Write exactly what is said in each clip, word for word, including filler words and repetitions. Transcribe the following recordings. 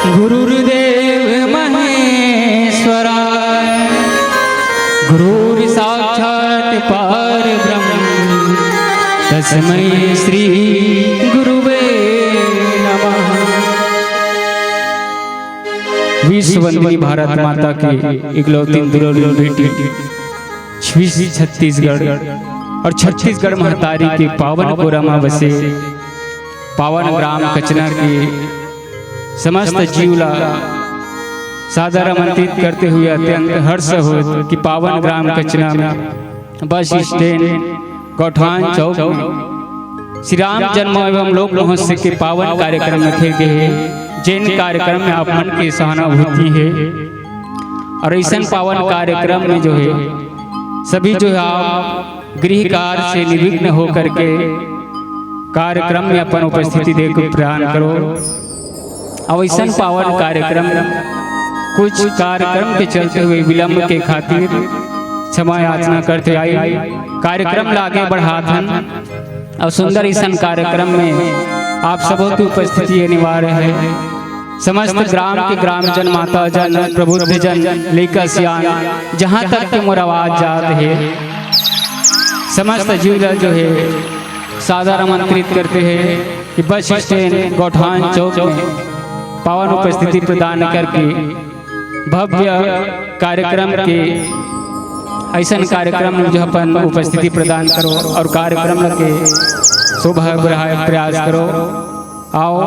गुरुर्देव महेश्वरा, गुरुर्साक्षात् परब्रह्म, तस्मै श्री गुरुवे नमः। विश्व वंदिनी भारत माता की इकलौती दुलारी बेटी, विश्व छत्तीसगढ़ और छत्तीसगढ़ महतारी के पावन गोरा म बसे पावन ग्राम कचना के समस्त जीव ला सादर आमंत्रित करते हुए अत्यंत हर्ष होत कि पावन ग्राम कचना में बस स्टैंड गौठान चौक में श्री राम जन्म एवं लोक महोत्सव के पावन कार्यक्रम रखे गए हे, जेन कार्यक्रम में आप मन के सहानुभूति हे और ऐसन पावन कार्यक्रम में जो है सभी जो है आप गृह कार्य से निर्विघ्न होकर के कार्यक्रम में अपन उपस्थिति दे के प्रदान करो। अब ऐसन पावन कार्यक्रम, कुछ कार्यक्रम के चलते हुए विलंब के खातिर क्षमा याचना करते आई कार्यक्रम ला आगे बढ़ात हन। और सुंदर ऐसन कार्यक्रम में आप सबों की उपस्थिति अनिवार्य है। समस्त ग्राम के ग्रामजन, माता जन, प्रबुद्ध जन, लइका सियान, जहाँ तक के मोर आवाज जात हे, समस्त जीव ला जो है सादर आमंत्रित करते हैं कि बस स्टैंड गौठान चौक में पावन उपस्थिति प्रदान करके भव्य कार्यक्रम के ऐसन कार्यक्रम में जो अपन उपस्थिति प्रदान करो और कार्यक्रम के शोभा बढ़ाए प्रयास करो। आओ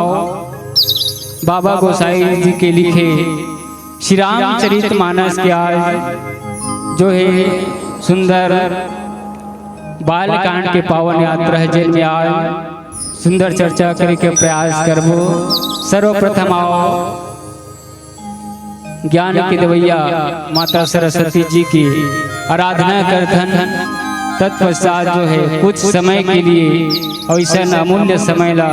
बाबा गोसाई जी के लिखे श्री रामचरित मानस के आज जो है सुंदर बालकांड के पावन यात्रा है, जेन में आज सुंदर चर्चा करे के प्रयास करबो। सर्वप्रथम आओ ज्ञान के देवैया माता सरस्वती जी की आराधना करथन। तत्पश्चात जो है कुछ समय के लिए ऐसन अमूल्य समय ला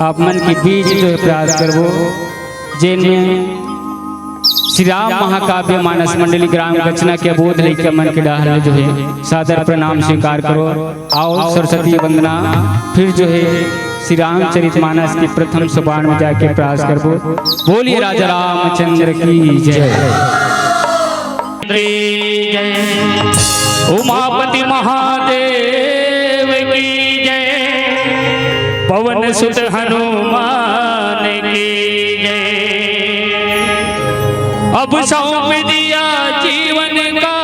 आप मन के बीच जो है प्रयास करबो, जेन में श्री राम महाकाव्य मानस मंडली ग्राम कचना के अबोध लइका मन के डहर ले जो है सादर प्रणाम स्वीकार करो। आओ सरस्वती वंदना, फिर जो है श्री रामचरित मानस के प्रथम सोपान में जाके प्रयास करबो। बोलिए राजा रामचंद्र की जय। जय। उमापति महादेव की जय। पवन सुत हनुमान की जय। अब सौंप दिया जीवन का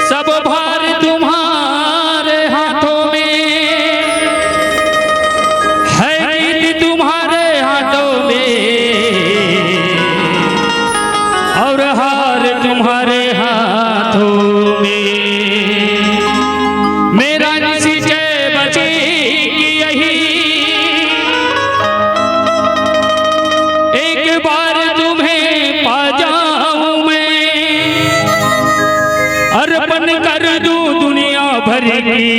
सब भार तुम्हारे हाथों में, है नीति तुम्हारे हाथों में और हार तुम्हारे हाथों में। मेरा निश्चय बची कि यही एक बार तुम्हें पा जाऊं मैं, अर्पण कर दूं दुनिया भर की,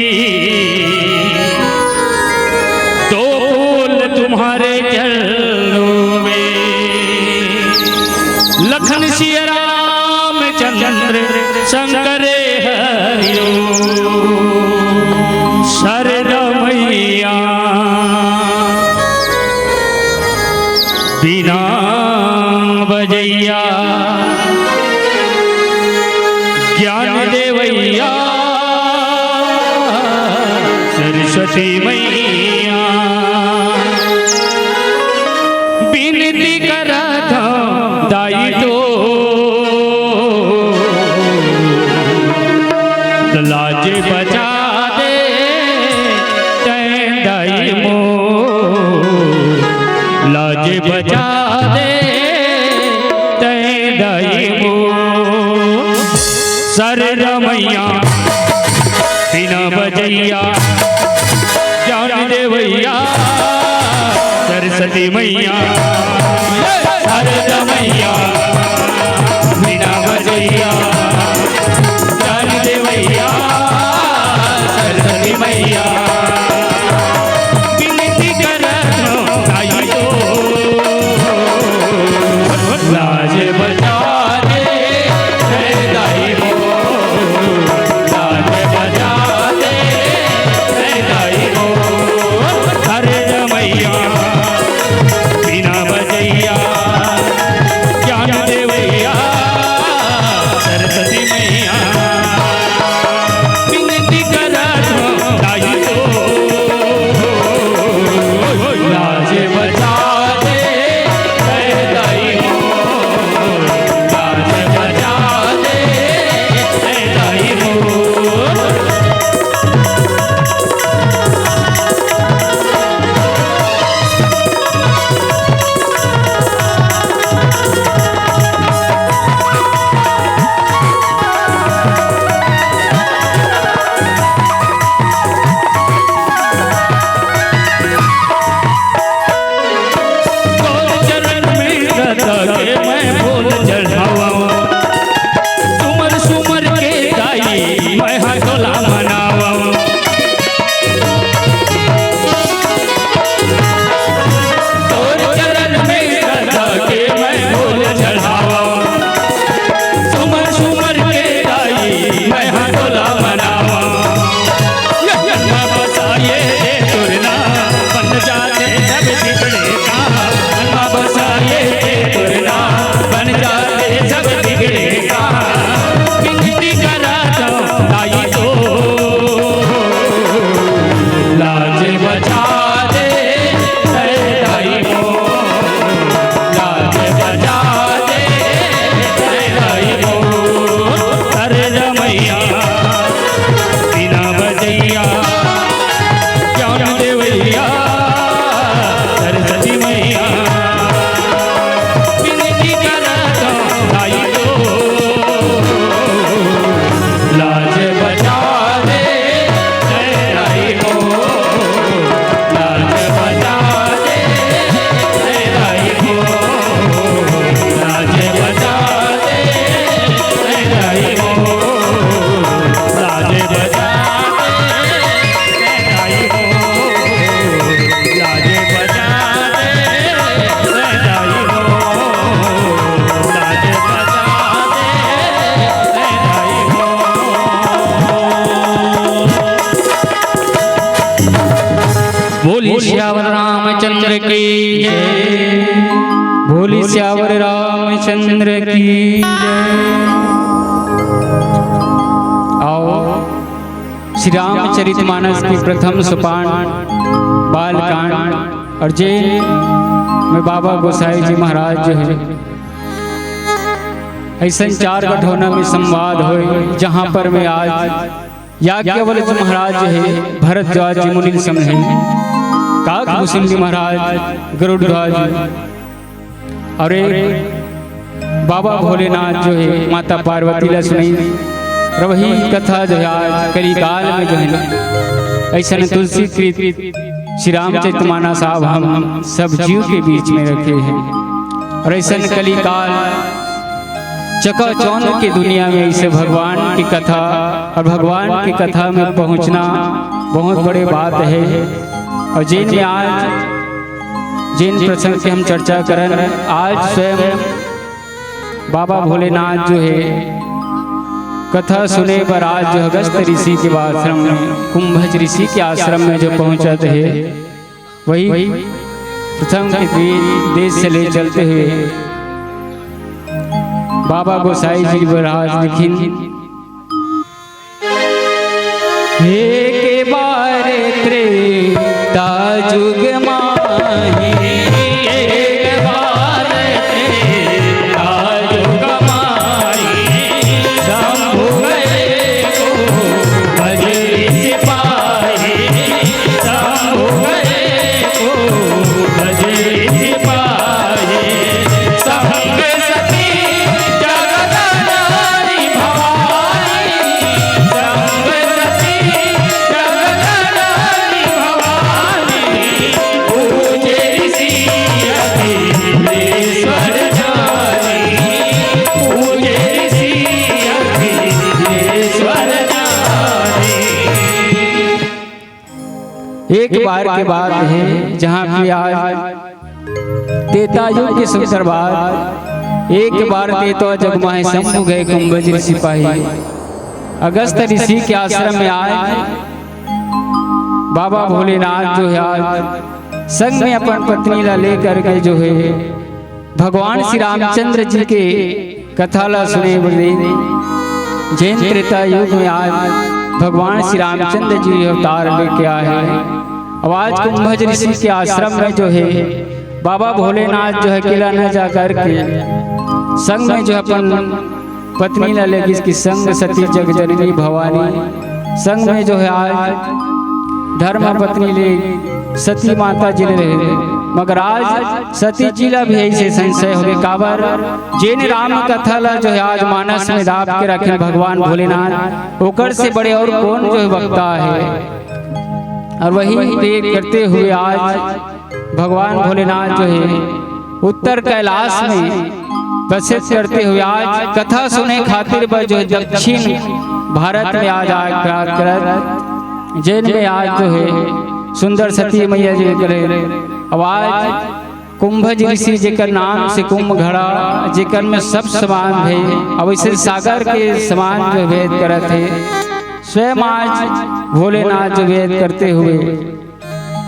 दो फूल तुम्हारे चरणों में। लखन सिया रामचंद्र शंकर हरिओ। सरदा मैया बीना बजैया ज्ञान देवैया सरस्वती मैया। विनती करत हूँ दाई तो लाज बचा दे तैं दाई मोर, लाज बचा दे तैं दाई मोर। सरदा मैया बीना बजैया ज्ञान देवैया सरस्वती मैया। सरदा मैया बीना बजैया ज्ञान देवैया सरस्वती मैया। विनती करत हूँ दाई तो लाज बचा दे। सियावर रामचंद्र की जय। बोली सियावर रामचंद्र की जय। आओ, श्री रामचरित मानस के प्रथम सोपान बालकांड और जेन में बाबा गोसाई जी महाराज जो है, ऐसन चार गठौना में संवाद होए, जहाँ पर मैं आज याज्ञवल्क्य महाराज जो है, भरद्वाज जी मुनि समझे, काकभूषण जी महाराज, गरुड़ध्वज जी, और एक बाबा भोलेनाथ जो है, माता पार्वती ला सुनई, और वही कथा जो है आज कलिकाल में जो है, ऐसन तुलसीकृत श्री रामचरित मानस आप हम सब जीव के बीच में रखे हैं। और ऐसन कलिकाल चकाचौंध के दुनिया में ऐसे भगवान की कथा और भगवान की कथा में पहुंचना बहुत बड़े बात है। और जेन में आज जेन प्रसंग के हम चर्चा करन, आज स्वयं बाबा भोलेनाथ जो है, कथा सुने बर आज जो अगस्त ऋषि के आश्रम में, कुंभज ऋषि के आश्रम में जो पहुंचत है, वही प्रथम के दे-, देश से ले चलते हुए बाबा गोसाई जी महाराज लिखिन, एक बार त्रेता युग माही, एक बार त्रेता युग माही, शंभु गए को भज सिपाही, शंभु गए को भज सिपाही, संग सती जगदनारी भवानी, संग सती जगदनारी भवानी, पूजे ऋषि अखिलेश्वर जानी, पूजे ऋषि अखिलेश्वर जानी। एक बार के बात है, जहाँ पे आज त्रेता युग के सुंदर बात, एक बार त्रेता युग माही, शंभु गए कुंभज ऋषि पाही। अगस्त ऋषि के आश्रम में आज बाबा भोलेनाथ जो है, आज संग में अपन पत्नी ला लेकर के जो है, भगवान श्री रामचंद्र जी के कथा ला सुने बर, जेन त्रेता युग में आज भगवान श्री रामचंद्र जी अवतार लेके आए हैं। अब आज कुंभज ऋषि के आश्रम में जो है, बाबा भोलेनाथ जो है, अकेला न जा करके संग में जो अपन पत्नी ला लेगिस कि संग सती जग जननी भवानी, संग में जो है आज धर्म पत्नी ले सती माता जी ले रहे, मगर आज सती जी ला भी ऐसे संशय होगे, काबर जेन राम कथा ला जो है आज मानस में दाब के रखे भगवान भोलेनाथ, ओकर से बड़े और कौन जो है वक्ता है। और वही देख करते हुए आज भगवान भोलेनाथ जो है उत्तर कैलाश में प्रसिद्ध करते हुए आज कथा सुने खातिर बर जो है दक्षिण भारत में आज आए करत, जेन में आज जो है सुंदर सती मैया जी करे। अब आज कुंभज ऋषि जेकर नाम से कुंभ घड़ा, जेकर में सब समान है, अब इसे सागर के समान जो भेद करत है, स्वयं आज भोलेनाथ जो भेद करते हुए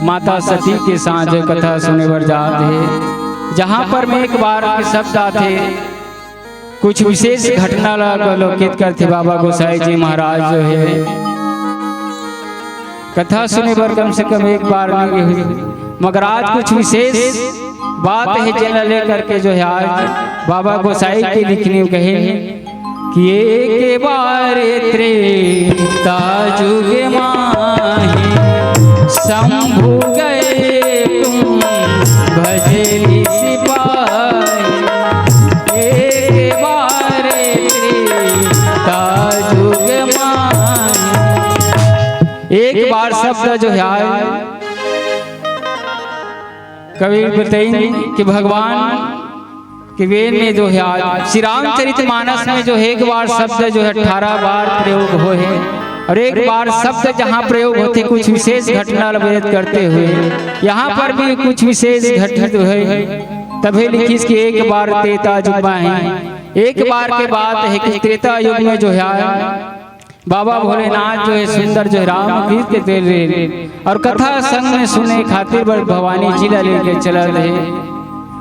माता सती के साथ जो कथा सुने बर जात हे, जहाँ पर में एक बार के शब्द आथे, कुछ विशेष घटना ला अवलोकित करथे बाबा गोसाई जी महाराज जो है। कथा सुने बर कम से कम एक बार नहीं हुई, मगर आज कुछ विशेष बात है, जेला लेकर के जो है आज बाबा गोसाई के लिखने कहे कि एक बार त्रेता युग माही, शंभु गए कुंभज ऋषि पाही। एक बार त्रेता युग माही। एक बार शब्द जो है आए, कवि बताइन कि भगवान के वेद में जो है आज श्री रामचरित मानस में जो है एक बार शब्द जो है अठारह बार प्रयोग होए हे, और एक बार शब्द जहाँ प्रयोग होथे कुछ विशेष घटना ला वेद करते हुए, यहाँ पर भी कुछ विशेष घटित होए हे। तभे लिखिस कि एक बार त्रेता युग माही, एक बार के बात है कि त्रेता युग में जो है बाबा भोलेनाथ जो है सुंदर जो है राम कृष्ण के तेल रे और कथा संग में सुने खातिर बर भवानी जी ला लेके चलत हे,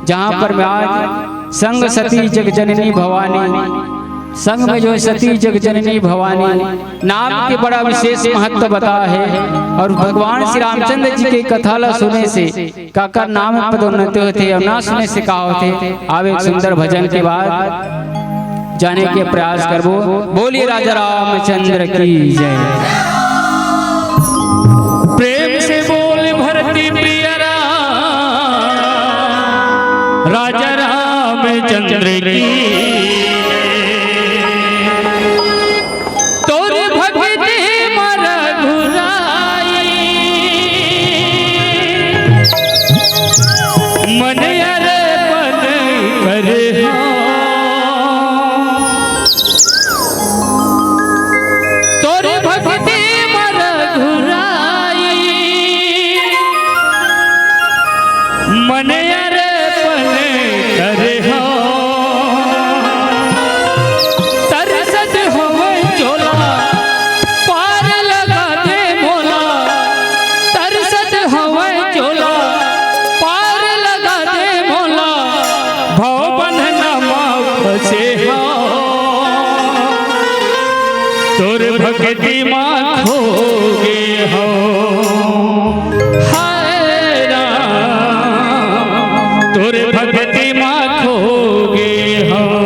जहाँ पर मैं आज संग सती जग जननी भवानी, संग में जो है सती जग जननी भवानी नाम के बड़ा विशेष महत्व बता है। और भगवान श्री रामचंद्र जी के कथा ला सुने से काकर नाम में पदोन्नति होथे और ना सुने से का होथे। आवे एक सुंदर भजन के बाद जाने के प्रयास करबो। बोलिए राजा रामचंद्र की जय। प्रेम से बोल भरती प्रिय राम, राजा रामचंद्र की। तोर भक्ति म रघुराई, मन अर्पण कर। तोर भक्ति म रघुराई, मन अर्पण कर। तरसत हवय चोला, पार लगा दे मोला। तरसत हवय चोला, पार लगा दे मोला। भव बंधन म फंसे हव, तोर भक्ति म खो गे हव। हाय राम, तोर भक्ति म खो गे हव।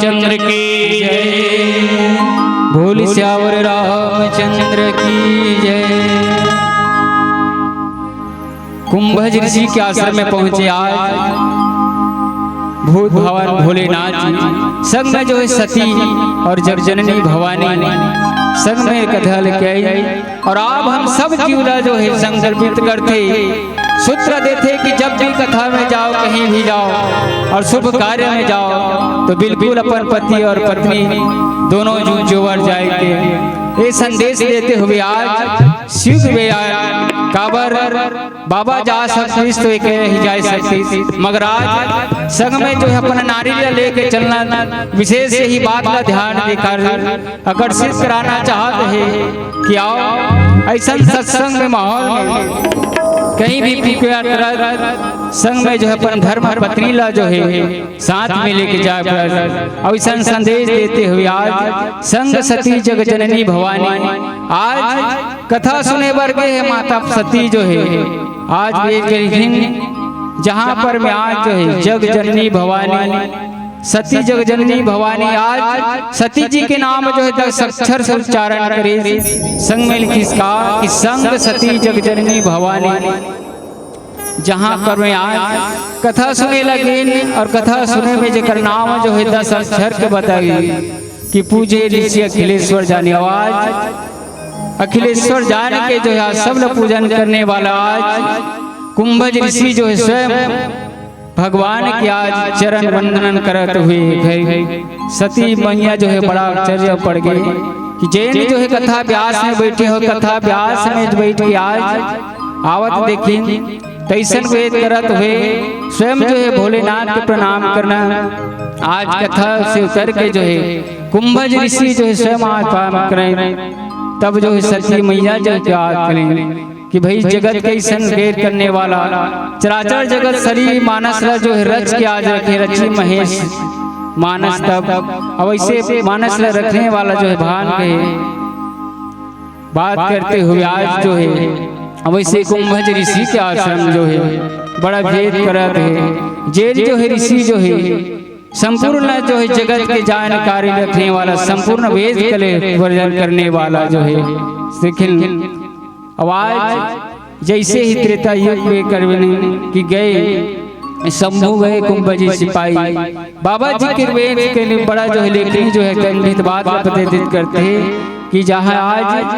चंद्र की जय। बोल सियावर रामचंद्र की जय। कुंभज ऋषि के आश्रम में पहुंचे आज भूत भवन भोलेनाथ जी, संग में जो है सती और जगजननी भवानी, संग में कथा लेके आई। और आप हम सब जीव ला जो है संकल्पित करथे, सूत्र देथे कि जब भी कथा में जाओ, कहीं भी जाओ और शुभ कार्य में जाओ, तो बिल्कुल अपन पति और पत्नी दोनों जू जोवर जाए के ये संदेश देते हुए आज शिव विवेक काबर बाबा जा सकतीस तो एक ही जा सकतीस, मगर आज संग में जो है अपना नारी ला लेके चलना, विशेष यही बात का ध्यान देकर आकर्षित कराना चाहत हे कि आओ ऐसन सत्संग में माहौल में कहीं भी पीपे करत संग में जो है अपन धर्म पत्नी ला जो है साथ में लेके जाए पर अउ ऐसन संदेश देते हुए आज संग सती जग जननी भवानी आज कथा सुने बर गे हे माता सती जो हे, आज वे कहिन, जहाँ पर मैं आज जो हे, जग जननी भवानी, सती जग जननी भवानी, आज सती जी के नाम जो हे, दस अक्षर से उच्चारण करे, संग में लिखिस का कि संग सती जग जननी भवानी। जहाँ पर मैं आज कथा सुने लगिन और कथा सुने में जेकर नाम जो हे दस अक्षर के बताई कि पूजे ऋषि अखिलेश्वर जानी। आवाज अखिलेश्वर जान के जो हे आज सब लोग पूजन करने वाला आज कुंभज ऋषि जो हे स्वयं भगवान के आज चरण वंदन करत हुए हे। सती मैया जो हे बड़ा आश्चर्य पड़ गे कि जेन जो हे कथा व्यास में बैठे हो, कथा व्यास में बैठ के आज आवत देखिन, तैसन वेद करत हुए स्वयं जो हे भोलेनाथ के प्रणाम करना। आज कथा से उतर के जो हे कुंभज ऋषि जो हे स्वयं आज पान करें, तब जो हे सती मैया जो हे याद करें कि भाई जगत के संकेत करने वाला, चराचर जगत सरी मानस ला जो हे रच के आज रखे, रची महेश मानस तब, अब ऐसे मानस ला रखने वाला जो हे भान के बात करते हुए आज जो हे, अब ऐसे कुंभज ऋषि के आश्रम जो हे, बड़ा भेद करत हे। जेन जो हे ऋषि जो हे, संपूर्ण जो हे जगत के जानकारी रखने वाला, संपूर्ण वेद के ले वर्जन करने वाला जो हे, लेकिन आवाज जैसे ही त्रेता युग में करवनी कि गए शंभू गए कुंभज ऋषि पाई। बाबा जी के वेद के लिए बड़ा जो हे लेखनी जो हे खंडित बात ला प्रतिदित करते हैं कि जहाँ आज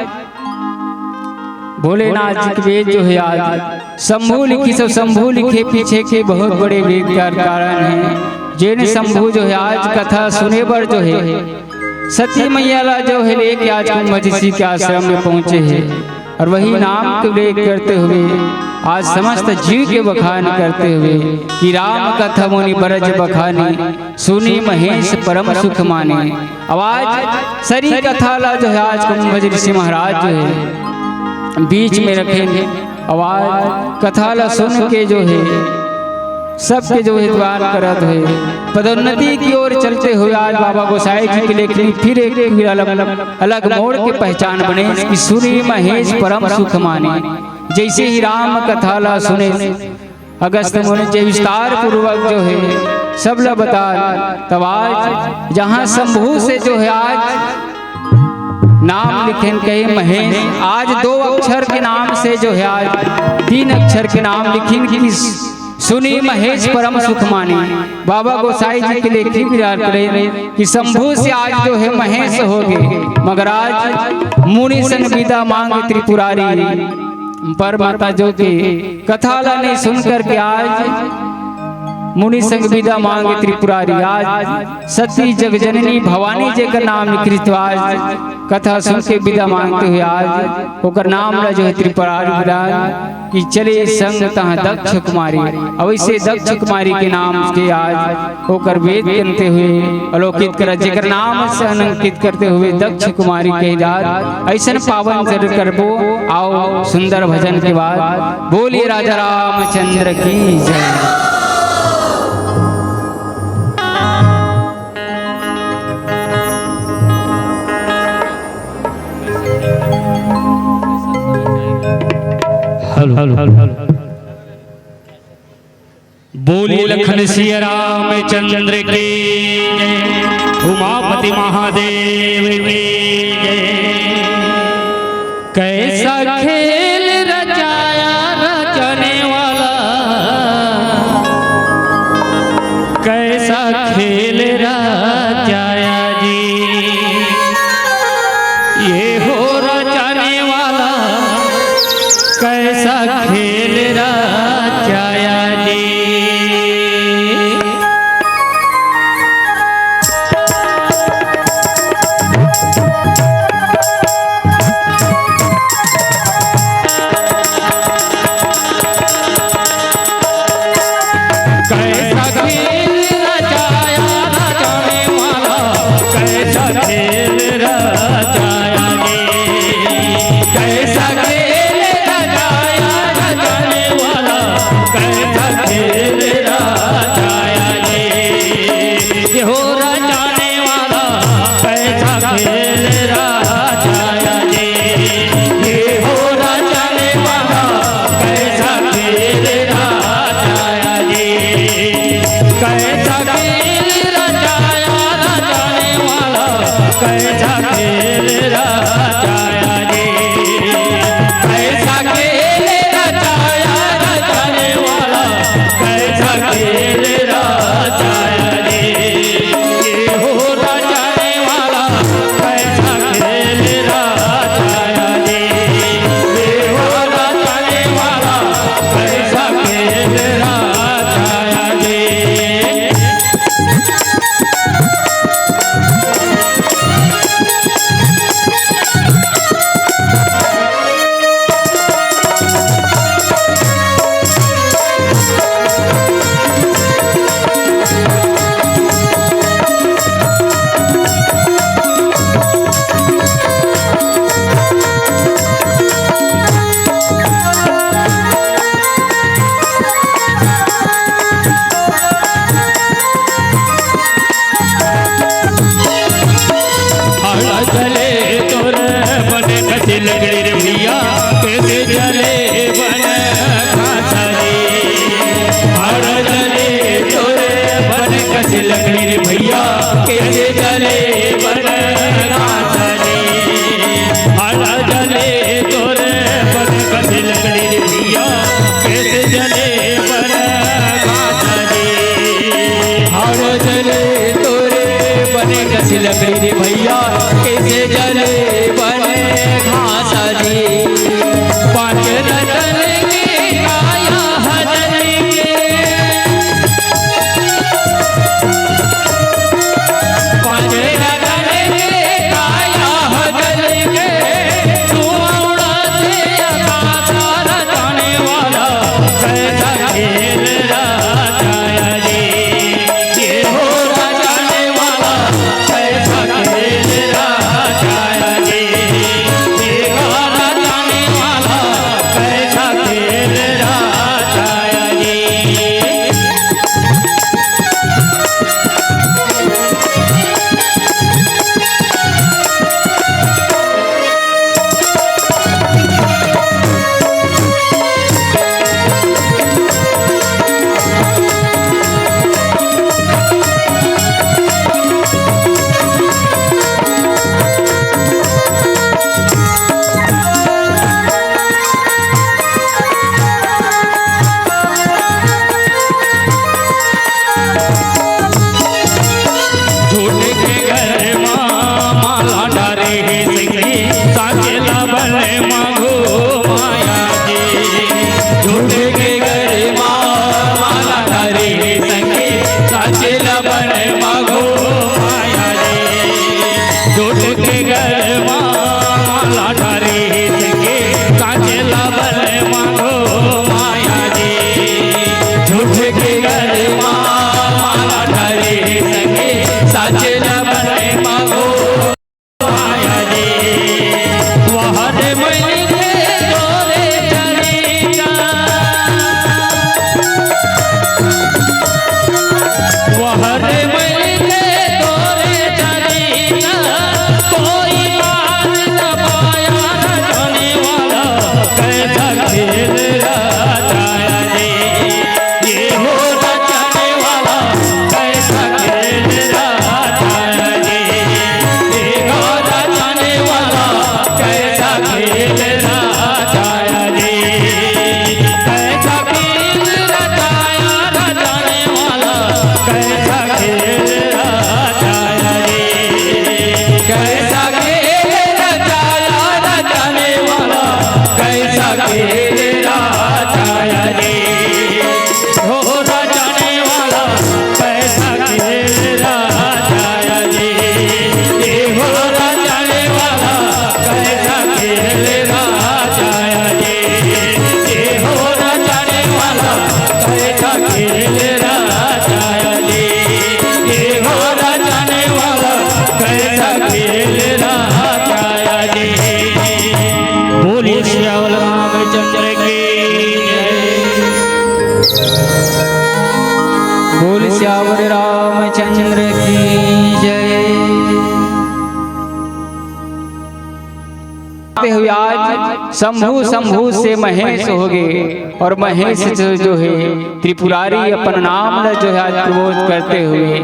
भोलेनाथ जी के वेद जो हे आज शंभू लिखिस, शंभू लिखे पीछे के बहुत बड़े वेदकार कारण हे। जेन शंभू जो हे आज कथा सुने बर जो हे सती मैया ला जो हे लेके आज कुंभज ऋषि के आश्रम में पहुंचे हे और वही नाम के उल्लेख करते हुए आज समस्त जीव के बखान करते हुए कि राम कथा मुनि बरज बखानी, सुनी महेश परम सुख मानी। आवाज सरी कथा ला जो हे आज कुंभज ऋषि महाराज जो हे बीच में रखे, आवाज कथा ला सुन के जो हे सबके जो हे द्वार करत हे पदोन्नति की ओर चलते हुए आज बाबा गोसाई जी के लेखनी फिर एक अलग, अलग मोड़ के पहचान बने कि सुनी महेश परम सुख मानी। जैसे ही राम कथा ला सुने अगस्त मुनि जी विस्तार पूर्वक जो हे सब ला बता, तब आज जहाँ शंभू से जो हे आज नाम लिखेन कहे महेश, आज दो अक्षर के नाम से जो हे आज तीन अक्षर के नाम लिखिन कि सुनी महेश परम सुख मानी। बाबा गोसाई जी के लेखी विराट करे कि शंभू से आज जो हे महेश हो गे, मगर आज मुनि सन विदा मांग त्रिपुरारी। पर माता जो के कथा ला नहीं सुन करके आज मुनि संग विदा मांगे त्रिपुरारी। आज सती जग जननी भवानी जेकर नाम निकृत आज कथा सुन के विदा मांगते हुए आज ओकर नाम ला जो हे त्रिपुरारी विराज कि चले संग तहाँ दक्ष कुमारी। अवैसे दक्ष कुमारी के नाम के आज ओकर वेद करते हुए अलौकित कर जेकर नाम से अलंकृत करते हुए दक्ष कुमारी के जात ऐसन पावन जरूर करबो। आओ सुंदर भजन के बाद बोलिए राजा रामचंद्र की जय। Hello, hello, hello. बोलिए लखन सिया रामचंद्र की जय। उमापति महादेव की जय। कैसा खेल रचाया रचने वाला, कैसा खेल रचाया जी, ये हो रचाने वाला, कैसा खेल रचाया जी। कैसा खेल रचाया रचाने वाला, कैसा खेल रचाया जी। कैसा खेल रचाया रचाने वाला, कैसा खेल रचाया जी। ये हो रचाने वाला, कैसा खेल रचाया जी। ये हो रचाने वाला, कैसा खेल रचाया जी। कैसा खेल रचाया रचाने वाला, कैसा खेल रचाया जी। कैसा खेल रचाया रचाने वाला, कैसा खेल रचाया जी। ये हो रचाने वाला, कैसा खेल रचाया जी। ये हो रचाने वाला, कैसा खेल रचाया जी। हड़ा जले तोर बन कसी लकड़ी रे भैया, कैसे जले बन घासा रे। हड़ा जले तोर बन कसी लकड़ी रे भैया, कैसे जले बन घासा रे। हड़ा जले तोर बन कसी लकड़ी रे भैया, कैसे जले बन घासा रे। हड़ा जले तोरे बने कसी लकड़ी रे भैया, कैसे जले बन घासा जी। पाँच रतन के काया हजर के, पाँच रतन के काया हजर के, धुआं उड़ाते आकाश रचाने वाला, कैसा खेल रचाया जी। ये हो रचाने वाला, कैसा खेल रचाया जी। ये हो रचाने वाला, कैसा खेल रचाया जी। झूठ के घर मा माला डारे हे संगी, साचे ला बन मा घुमाया जी। झूठ के घर मा माला डारे हे संगी, साचे ला बन मा घुमाया जी। झूठ के घर मा माला डारे हे संगी, साचे ला बन मा घुमाया जी। झूठ के घर मा माला डारे हे संगी, साचे ला बन मा घुमाया जी। वहर मिलके तोरे चरिता, वहर मिलके तोरे चरिता, कोई बात न पाया रचाने वाला, कैसा खेल रचाया जी। ये हो रचाने बोल सियावर रामचंद्र की जय। हुए आज शंभू, शंभू से महेश हो गए और महेश जो, जो है त्रिपुरारी अपन नाम ला जो है आज प्रबोध करते हुए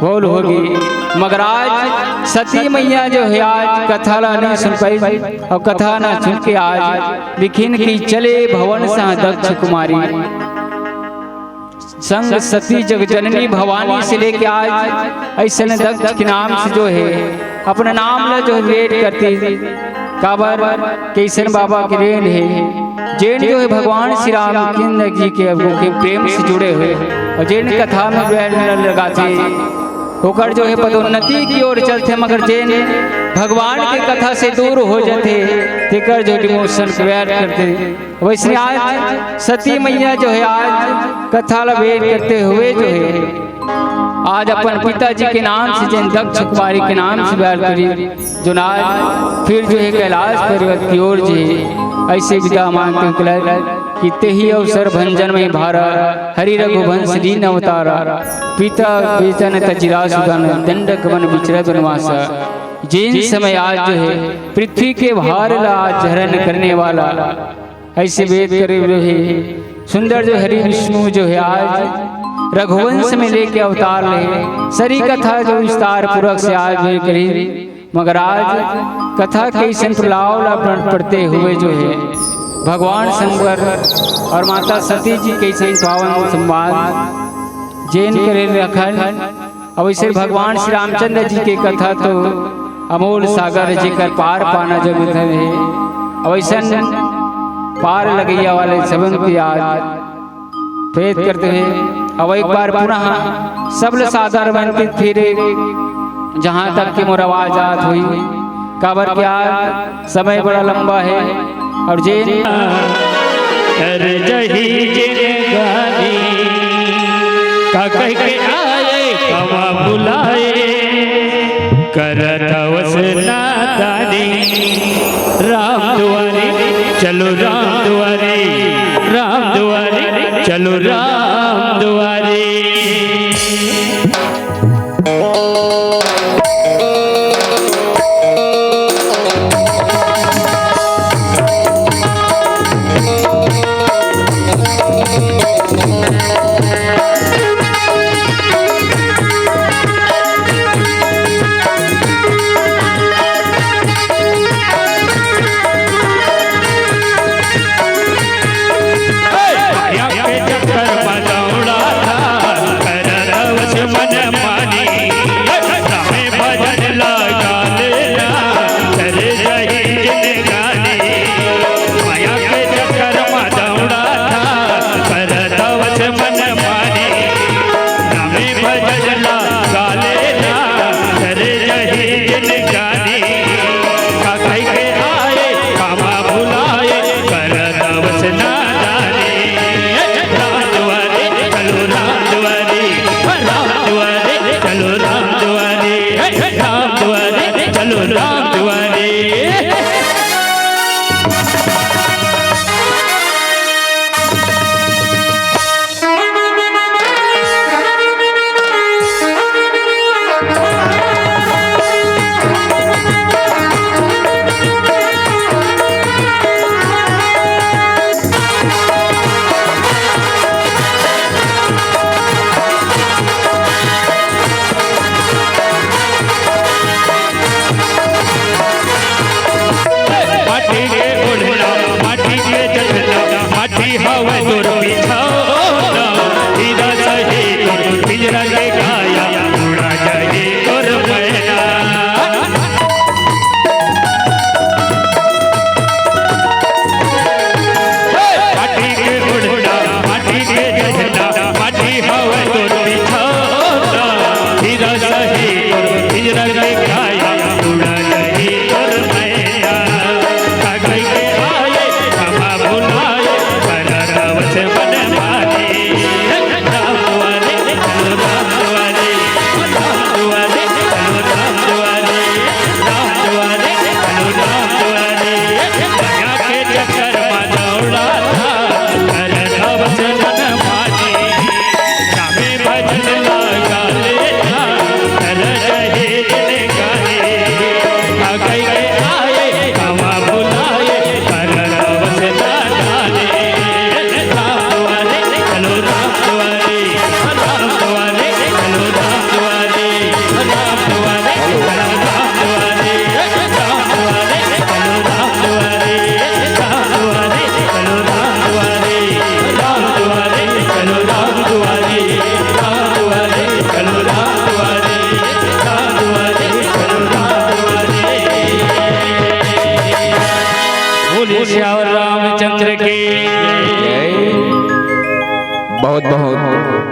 बोल हो गए। मगर आज सती मैया जो है आज कथा ला नहीं सुन पाई और कथा ना सुन के आज लिखिन की चले भवन सह दक्ष कुमारी। संग सती जगजननी भवानी से लेके आज ऐसन दक्ष के नाम से जो है अपना नाम ला जो है वेट करते काबर के ऐसन बाबा के रेन है जेन जो है भगवान श्री रामचंद्र जी के, के प्रेम से जुड़े हुए और जेन कथा में वेट लगाते ओकर जो है पदोन्नति की ओर चलते, मगर जेन भगवान के कथा से दूर हो जाते तेकर जो डिमोशन वेट करते। वैसे आज सती मैया जो है आज कथा ला वेट करते हुए जो है आज अपन पिताजी के नाम से जेन दक्ष कुमारी के नाम से बैर करी जो आज फिर जो है कैलाश पर्वत की ओर जी ऐसे विदा मांगते हुए कि तेही अवसर भंजन में भारा हरि रघुवंश दीन अवतारा पिता बेचन तजिरा सुदन दंडक वन विचरत वनवासा। जिन समय आज जो है पृथ्वी के भार ला आज हरण करने वाला ऐसे वेद करे हुए है। सुंदर जो हरि विष्णु जो है आज रघुवंश में लेके अवतार ले सरी कथा जो विस्तार पूर्वक से आज जो करी, मगर आज कथा के इस प्रलाव ला प्रण पढ़ते हुए जो है भगवान शंकर और माता सती जी के इस पावन संवाद जेन करे रखन। अब ऐसे भगवान श्री रामचंद्र जी के कथा तो अमोल सागर जेकर पार पाना जो मिलता है। अब ऐसन पार लगैया वाले सबन के आज प्रेरित करते हुए अब एक बार पुनः सबल सादर वंदित फिर जहाँ तक कि मोर आवाज आत हुई काबर के आज समय बड़ा लंबा है और जे कर जही जिनगानी का कह के आए कमा बुलाए करत अवस नादानी। राम दुआरी चलो राम दुआरी, राम दुआरी चलो राम दुआरी। श्यावर रामचंद्र की। बहुत बहुत